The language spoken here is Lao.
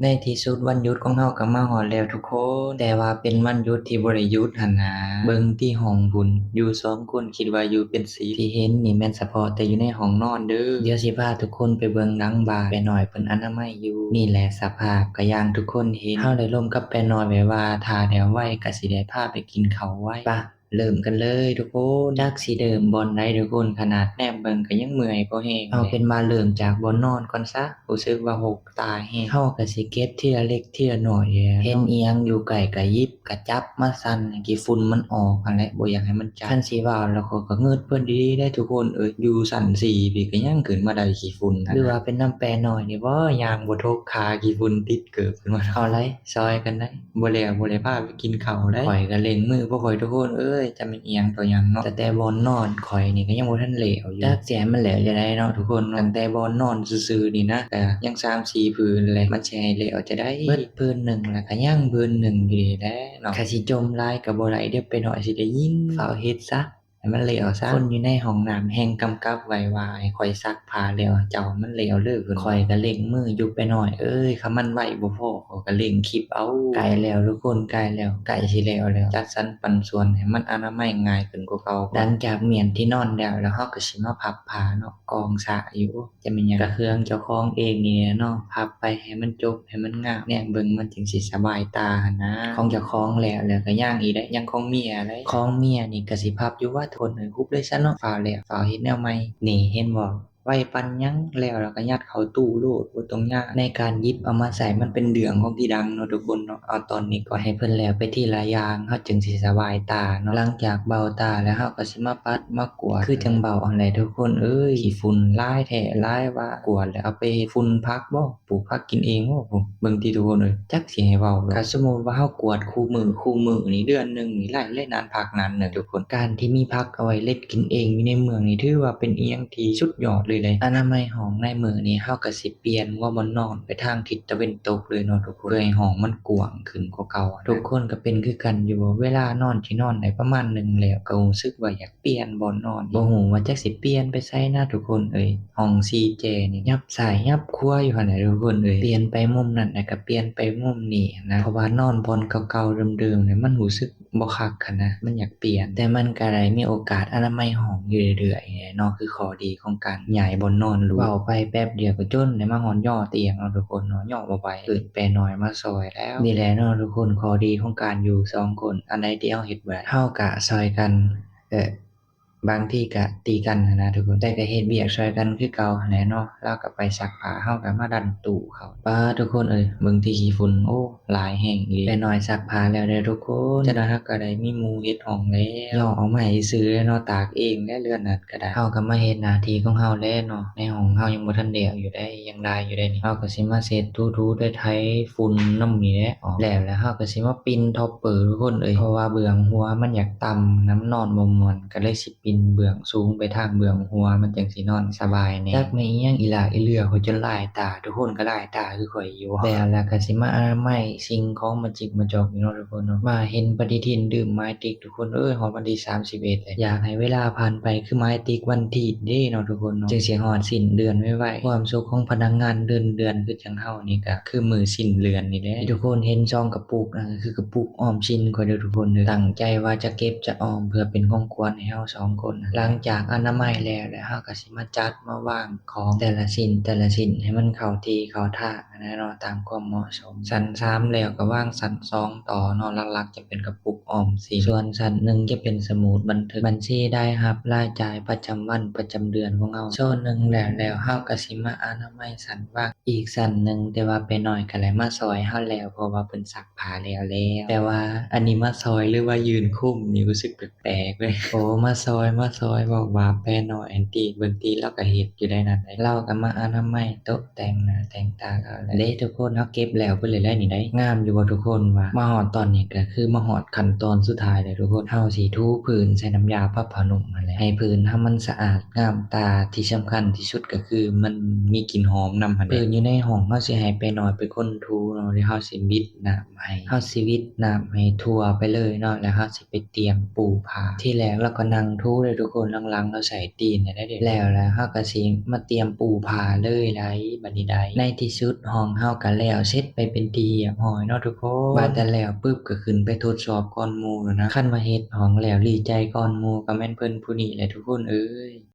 ໃນທີ່ສຸດວັນຢຸດຂອງເຮົາກໍມາຮອດແລ້ວທຸກຄົນ, ແຕ່ວ່າເປັນວັນຢຸດທີ່ບໍ່ໄດ້ຢຸດຫັ້ນນາ. ເບິ່ງຕິຫ້ອງພຸ້ນ, ຢູ່ສອງຄົນຄິດວ່າຢູ່ເປັນສິບ. ທີ່ເຫັນນີ້ແມ່ນສະເພາະແຕ່ຢູ່ໃນຫ້ອງນອນເດີ້. ດຽວຊິພາທຸກຄົນໄປເບິ່ງຫຼັງບ້ານ, ແປນ້ອຍເພິ່ນອະນາໄມຢູ່. ນີ້ແຫຼະສະພາບກະຢ່າງທຸກຄົນເຫັນ. ເຮົາໄດ້ລົມກັບແປນ້ອຍໄວ້ວ່າ ຖ້າແລ້ວໄວກະຊິໄດ້ພາໄປກິນເຂົ້າໄວ. ປະ ເລີ່ມກັນເລີຍທຸກຄົນ. ຈັກຊິເລີ່ມບ່ອນໃດທຸກຄົນ, ຂະໜາດແນມເບິ່ງກໍຍັງເມື່ອຍພໍແຮງ. ເອົາເປັນວ່າເລີ່ມຈາກບ່ອນນອນກ່ອນຊະ, ຮູ້ສຶກວ່າຫົກຕາແຮງ. ເຮົາກໍຊິເກັບທີລະເລັກທີລະນ້ອຍ. ເຫັນອີ່ຫຍັງຢູ່ໃກ້ກໍຫຍິບກໍຈັບມາສັ່ນໃຫ້ຂີ້ຝຸ່ນມັນອອກຫັ້ນແຫຼະ, ບໍ່ຢາກໃຫ້ມັນຈັບ. ຄັນຊິເວົ້າແລ້ວ ຂ້ອຍກໍງຶດເພິ່ນດີໆເດ້ທຸກຄົນເອີຍ, ຢູ່ຊັ້ນສີ່ພີ້ກໍຍັງຂຶ້ນມາໄດ້ຂີ້ຝຸ່ນ. ຫຼືວ່າເປັນນຳແປນ້ອຍນີ້ບໍ ຍ່າງບໍ່ທົກຂາ, ຂີ້ຝຸ່ນຕິດເກີບຂຶ້ນມາ. ເອົາໄດ໋ ຊ່ອຍກັນໄດ໋, ບໍ່ແລ້ວບໍ່ໄດ້ພາໄປກິນເຂົ້າໄດ໋. ຂ້ອຍກໍເລັ່ງມືບໍ່ຄ່ອຍທຸກຄົນເອີຍ, ຈະແມ່ນອີ່ຫຍັງຕໍ່ຫຍັງເນາະ. ຕັ້ງແຕ່ບ່ອນນອນຂ້ອຍນີ້ກໍຍັງບໍ່ທັນແລ້ວຢູ່, ຈັກຊິໃຫ້ມັນແລ້ວຈັ່ງໃດເນາະທຸກຄົນເນາະ. ຕັ້ງແຕ່ບ່ອນນອນຊື່ໆນີ້ນະ ກໍຍັງສາມສີ່ຜືນແຫຼະ, ມັນຊິໃຫ້ແລ້ວຈັ່ງໃດ? ເບິດຜືນໜຶ່ງແລ້ວກໍຍັງຜືນໜຶ່ງຢູ່ນີ້ແຫຼະເນາະ. ຄັນຊິຈົ່ມຫຼາຍກໍບໍ່ໄດ້, ດຽວໄປໜ້ອຍຊິໄດ້ຍິນ. ຟ້າວເຮັດຊະ ໃຫ້ມັນແລ້ວຊະ. ຄົນຢູ່ໃນຫ້ອງນ້ຳແຮ່ງກຳກັບໄວ້ວ່າ ໃຫ້ຂ້ອຍຊັກຜ້າແລ້ວ ເຈົ້າໃຫ້ມັນແລ້ວເດີ້. ຂ້ອຍກໍເລັ່ງມືຢູ່ ແປນ້ອຍເອີຍ, ຄັນມັນໄວບໍ່ພໍ ຂ້ອຍກໍເລັ່ງຄລິບເອົາ. ໃກ້ແລ້ວທຸກຄົນ, ໃກ້ແລ້ວ, ໃກ້ຊິແລ້ວແລ້ວ. ຈັດສັນປັນສ່ວນໃຫ້ມັນອະນາໄມງ່າຍຂຶ້ນກວ່າເກົ່າ. ຫຼັງຈາກມ້ຽນທີ່ນອນແລ້ວ, ແລ້ວເຮົາກໍຊິມາພັບຜ້າເນາະ, ກອງຊະຢູ່. ຈະແມ່ນຫຍັງ ກະເຄື່ອງເຈົ້າຂອງເອງນີ້ແຫຼະເນາະ, ພັບໄປໃຫ້ມັນຈົບ ໃຫ້ມັນງາມ, ແນມເບິ່ງມັນຈຶ່ງຊິສະບາຍຕາຫັ້ນນາ. ຂອງເຈົ້າຂອງແລ້ວ ແລ້ວກໍຍັງອີກໄດ໋, ຍັງຂອງເມຍໄດ໋. ຂອງເມຍນີ້ກໍຊິພັບຢູ່ຫວາ ທຸກຄົນເອີຍ. ຮຸບເລີຍຊະເນາະ, ຟ້າວແລ້ວ ຟ້າວເຮັດແນວໃໝ່. ນີ້ ເຫັນບໍ່ ໄວປານຫຍັງ, ແລ້ວ ແລ້ວກໍຍັດເຂົ້າຕູ້ໂລດ, ບໍ່ຕ້ອງຍາກໃນການຫຍິບເອົາມາໃຊ້. ມັນເປັນເລື່ອງຂອງທີຫຼັງເນາະທຸກຄົນເນາະ. ເອົາຕອນນີ້ກໍໃຫ້ເພິ່ນແລ້ວໄປທີລະຢ່າງ, ເຮົາຈຶ່ງຊິສະບາຍຕາເນາະ. ຫຼັງຈາກເບົ້າຕາແລ້ວ ເຮົາກໍຊິມາປັດມາກວາດ ຄືຈັ່ງເວົ້າຫັ້ນແຫຼະທຸກຄົນເອີຍ. ຂີ້ຝຸ່ນຫຼາຍແທ້ຫຼາຍວ່າ, ກວາດແລ້ວເອົາໄປເຮັດຝຸ່ນຜັກບໍ? ປູກຜັກກິນເອງບໍ? ເບິ່ງຕິທຸກຄົນເອີຍ, ຈັກຊິໃຫ້ເວົ້າດອກ. ຖ້າສົມມຸດວ່າເຮົາກວາດຄູ່ມື້, ຄູ່ມື້ນີ້ ເດືອນໜຶ່ງນີ້ໄລ່ເລີຍ ນານຜັກນານໜຶ່ງທຸກຄົນ. ການທີ່ມີຜັກເອົາໄວ້ເລັດກິນເອງຢູ່ໃນເມືອງນີ້ ຖືວ່າເປັນອີ່ຫຍັງທີ່ສຸດຍອດເລີຍເດ້. ອະນາໄມຫ້ອງໃນມື້ນີ້ ເຮົາກໍຊິປ່ຽນຫົວບ່ອນນອນໄປທາງທິດຕາເວັນຕົກເລີຍເນາະທຸກຄົນ, ເພື່ອໃຫ້ຫ້ອງມັນກວ້າງຂຶ້ນກວ່າເກົ່າ. ທຸກຄົນກໍເປັນຄືກັນຢູ່ບໍ? ເວລານອນຊິນອນໄດ້ປະມານໜຶ່ງແລ້ວ ກໍຮູ້ສຶກວ່າຢາກ ປ່ຽນບ່ອນນອນ, ບໍ່ຮູ້ວ່າຈັກຊິປ່ຽນໄປໃສນະທຸກຄົນເອີຍ. ຫ້ອງສີ່ແຈນີ້ ຫຍັບຊ້າຍຫຍັບຂວາຢູ່ຫັ້ນແຫຼະທຸກຄົນເອີຍ. ປ່ຽນໄປມຸມນັ້ນ ແລ້ວກໍປ່ຽນໄປມຸມນີ້ນະ, ເພາະວ່ານອນບ່ອນເກົ່າໆເດີມໆນີ້ ມັນຮູ້ສຶກບໍ່ຄັກຫັ້ນນະ, ມັນຢາກປ່ຽນ. ແຕ່ມັນກໍໄດ້ມີໂອກາດອະນາໄມຫ້ອງຢູ່ເລື້ອຍໆແຫຼະເນາະ, ຄືຂໍ້ດີຂອງການຍ້າຍບ່ອນນອນຫຼູ. ເວົ້າໄປແປັບດຽວກໍຈົນໄດ້ມາຮອດຍໍຕຽງເນາະທຸກຄົນເນາະ, ຍໍບໍ່ໄຫວ ເອີ້ນແປນ້ອຍມາຊ່ອຍແລ້ວ. ນີ້ແຫຼະເນາະທຸກຄົນ, ຂໍ້ດີຂອງການຢູ່ສອງຄົນ, ອັນໃດທີ່ເຮົາເຮັດບໍ່ໄດ້ ເຮົາກະຊ່ອຍກັນ ເອີ ບາງທີກະຕີກັນຫັ້ນນະທຸກຄົນ, ແຕ່ກະເຮັດວຽກຊ່ອຍກັນຄືເກົ່າຫັ້ນແຫຼະເນາະ. ລາວກະໄປຊັກຜ້າ, ເຮົາກະມາດັນຕູ້ເຂົ້າ. ປ້າ ທຸກຄົນເອີຍ ເບິ່ງແຕ່ຂີ້ຝຸ່ນ, ໂອ້ ຫຼາຍແຮງອີ່ຫຼີ. ແມ່ນ້ອຍຊັກຜ້າແລ້ວເດີທຸກຄົນ, ຈັກໜ້ອຍເຮົາກະໄດ້ມີໝູ່ເຮັດຫ້ອງແລ້ວ. ຍໍອອກມາໃຫ້ຊື່ເນາະ, ຕາກເອງແຫຼະເຮືອນນັ້ນກະໄດ້. ເຮົາກະມາເຮັດໜ້າທີ່ຂອງເຮົາແຫຼະເນາະ, ໃນຫ້ອງເຮົາຍັງບໍ່ທັນແລ້ວຢູ່ໃດ໋, ຍັງຫຼາຍຢູ່ໃດ໋ນີ້. ເຮົາກະຊິມາເຊັດ ຖູໆ ໄຖໆ ຝຸ່ນນຳນີ້ແຫຼະອອກ. ແລ້ວແລ້ວເຮົາກະຊິມາປິ່ນທັອບເປີທຸກຄົນເອີຍ, ເພາະວ່າເບື້ອງຫົວມັນຢາກຕ່ຳນຳ, ນອນບໍ່ມ່ວນ, ກະເລີຍຊິ ປິ່ນເບື້ອງສູງໄປທາງເບື້ອງຫົວ, ມັນຈັ່ງຊິນອນສະບາຍແດ່. ຈັກແມ່ນອີ່ຫຍັງອີ່ຫຼາກອີ່ເຫຼືອ ຂ້ອຍຈົນລາຍຕາ, ທຸກຄົນກໍລາຍຕາຄືຂ້ອຍຢູ່. ແລ້ວ ແລ້ວກໍຊິມາອະນາໄມສິ່ງຂອງມາຈິກມາຈອກຢູ່ເນາະທຸກຄົນເນາະ. ມາເຫັນປະຕິທິນດື່ມໝາຍຕິກ ທຸກຄົນເອີຍ, ຮອດວັນທີສາມສິບເອັດແລ້ວ. ຢາກໃຫ້ເວລາຜ່ານໄປຄືໝາຍຕິກວັນທີດເດ້ເນາະທຸກຄົນເນາະ, ຈຶ່ງຊິຮອດສິ້ນເດືອນໄວໆ. ຄວາມສຸກຂອງພະນັກງານເງິນເດືອນຄືຈັ່ງເຮົານີ້ ກໍຄືມື້ສິ້ນເດືອນນີ້ແຫຼະ. ທີ່ທຸກຄົນເຫັນຊອງກະປຸກນັ້ນ ກໍຄືກະປຸກອອມສິນຂ້ອຍເດີ້ທຸກຄົນເດີ້. ຕັ້ງໃຈວ່າຈະເກັບຈະອອມເພື່ອເປັນຂອງຂວັນໃຫ້ເຮົາສອງຄົນ. ຫຼັງຈາກອະນາໄມແລ້ວ ແລ້ວເຮົາກໍຊິມາຈັດມາວາງຂອງແຕ່ລະຊິ້ນແຕ່ລະຊິ້ນໃຫ້ມັນເຂົ້າທີ່ເຂົ້າທາງຫັ້ນນະເນາະ, ຕາມຄວາມເໝາະສົມ. ຊັ້ນສາມແລ້ວກໍວາງຊັ້ນສອງຕໍ່ເນາະ, ຫຼັກໆຈະເປັນກະປຸກອອມສິນ. ສ່ວນຊັ້ນໜຶ່ງຈະເປັນສະໝຸດບັນທຶກບັນຊີລາຍຮັບລາຍຈ່າຍປະຈຳວັນປະຈຳເດືອນຂອງເຮົາ. ໂຊນໜຶ່ງແລ້ວ ແລ້ວເຮົາກໍຊິມາອະນາໄມຊັ້ນວາງ ອີກຊັ້ນໜຶ່ງ, ແຕ່ວ່າເປ້ນ້ອຍກໍໄດ້ມາຊ່ອຍເຮົາແລ້ວ ເພາະວ່າເພິ່ນຊັກຜ້າແລ້ວແລ້ວ. ແຕ່ວ່າອັນນີ້ມາຊ່ອຍ ຫຼືວ່າຢືນຄຸມນີ້ ຮູ້ສຶກແປກໆເວີຍ. ໂອ້ ມາຊ່ອຍ ມາຊ່ອຍ ເວົ້າວ່າເປ້ນ້ອຍຫັ້ນຕິ, ເບິ່ງຕິ ລາວກໍເຮັດຢູ່ໃດ໋ນັ້ນໃດ໋. ລາວກໍມາອະນາໄມໂຕະແຕ່ງໜ້າແຕ່ງຕາເອົາແຫຼະເດ້ທຸກຄົນ. ເຮົາເກັບແລ້ວເບິດແລ້ວໄດ໋ນີ້ໄດ໋. ງາມຢູ່ບໍ່ທຸກຄົນ? ວ່າມາຮອດຕອນນີ້ກໍຄືມາຮອດຂັ້ນຕອນສຸດທ້າຍແລ້ວທຸກຄົນ. ເຮົາຊິຖູພື້ນໃສ່ນ້ຳຢາປັບຜ້ານຸ່ມຫັ້ນແຫຼະ ໃຫ້ພື້ນເຮົາມັນສະອາດງາມຕາ, ທີ່ສຳຄັນທີ່ສຸດກໍ ຄືມັນມີກິ່ນຫອມນຳຫັ້ນແຫຼະ. ພື້ນຢູ່ໃນຫ້ອງເຮົາຊິໃຫ້ເປ້ນ້ອຍເປັນຄົນຖູເນາະ, ແລ້ວເຮົາຊິບິດນ້ຳໃຫ້, ເຮົາຊິຫວິດນ້ຳໃຫ້ທົ່ວໄປເລີຍເນາະ, ແລ້ວເຮົາຊິໄປຕຽງປູຜ້າ. ທີແລກລາວກໍນັ່ງຖູ ຮູ້ເດີທຸກຄົນ ຫຼັງໆລາວໃສ່ຕີນແລ້ວເດ້. ແລ້ວລະເຮົາກໍຊິມາຕຽມປູຜ້າເລີຍໄດ໋ ບັດນີ້ໄດ໋. ໃນທີ່ສຸດຫ້ອງເຮົາກໍແລ້ວເສັດໄປເປັນທີ່ຮຽບຮ້ອຍເນາະທຸກຄົນ. ວ່າແຕ່ແລ້ວປຶບກໍຂຶ້ນໄປທົດສອບກ່ອນໝູ່ແລ້ວນະ. ຄັນວ່າເຮັດຫ້ອງແລ້ວດີໃຈກ່ອນໝູ່ກໍແມ່ນເພິ່ນຜູ້ນີ້ແຫຼະທຸກຄົນເອີຍ.